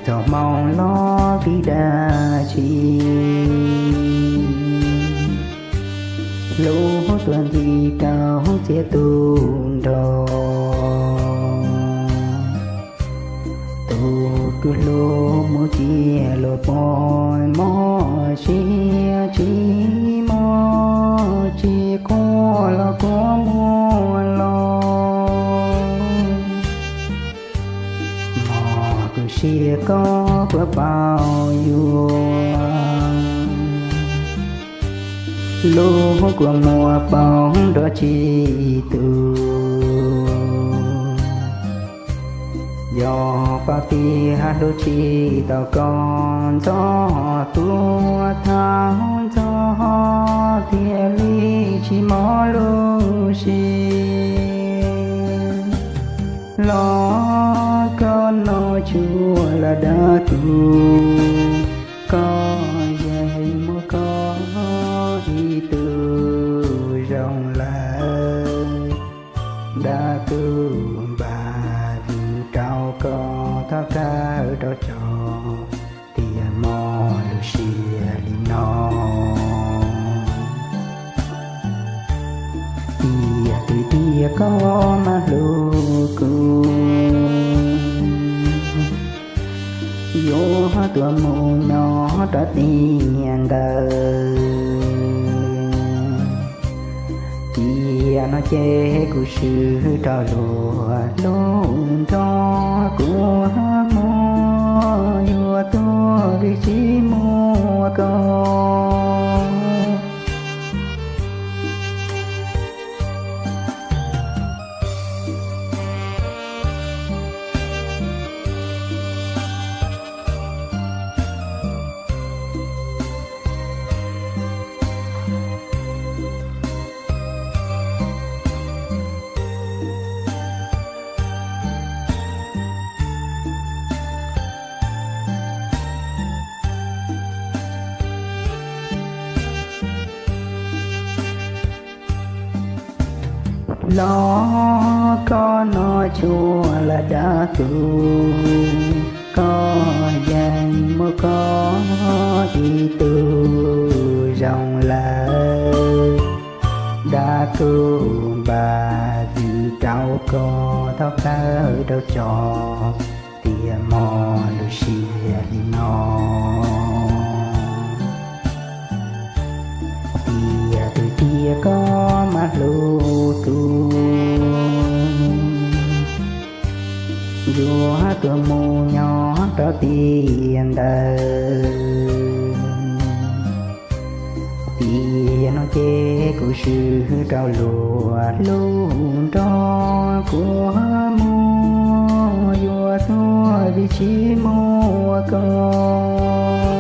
Txoj hmoo los vim dab tsi, hlub tuaj nti rau txiaj tu nrho. Tus kuv hlub mus cia luag poj mob, siab tsis mob tsis quaj los kuv muaj los. Mog, kuv siab koj puas paub yuav, lub kua muag paub nrog tsis tu. Yog paub tias hlub tsis tau koj, ntxov tuaj thab ntxov thiaj li tsis mob lub siab. Los koj no tsuas lam dab tuag, koj yeej muaj koj ib tug zoo lawm. Dab tuag npaj vwm rau koj thov kawg rau tso, tias mob lub siab li no. Tias twb tias koj mas hlub kuv, yuav tuaj mus nyob rau tiam ntawd. Tiam no ces kuv swb rau luag lub nroog, kuv muab yuav tuag vim tsis muaj koj. Los koj no tsuas lam dab tuag, koj yeej muaj koj ib tug zoo lawm. Dab tuag npaj vwm rau koj thov kawg rau tso, tias mob lub siab li no. Tias twb tias koj mas hlub kuv, yuav tuaj mus nyob rau tiam ntawd. Tiam no ces kuv swb rau luag lub nroog, kuv muab yuav tuag vim tsis muaj koj.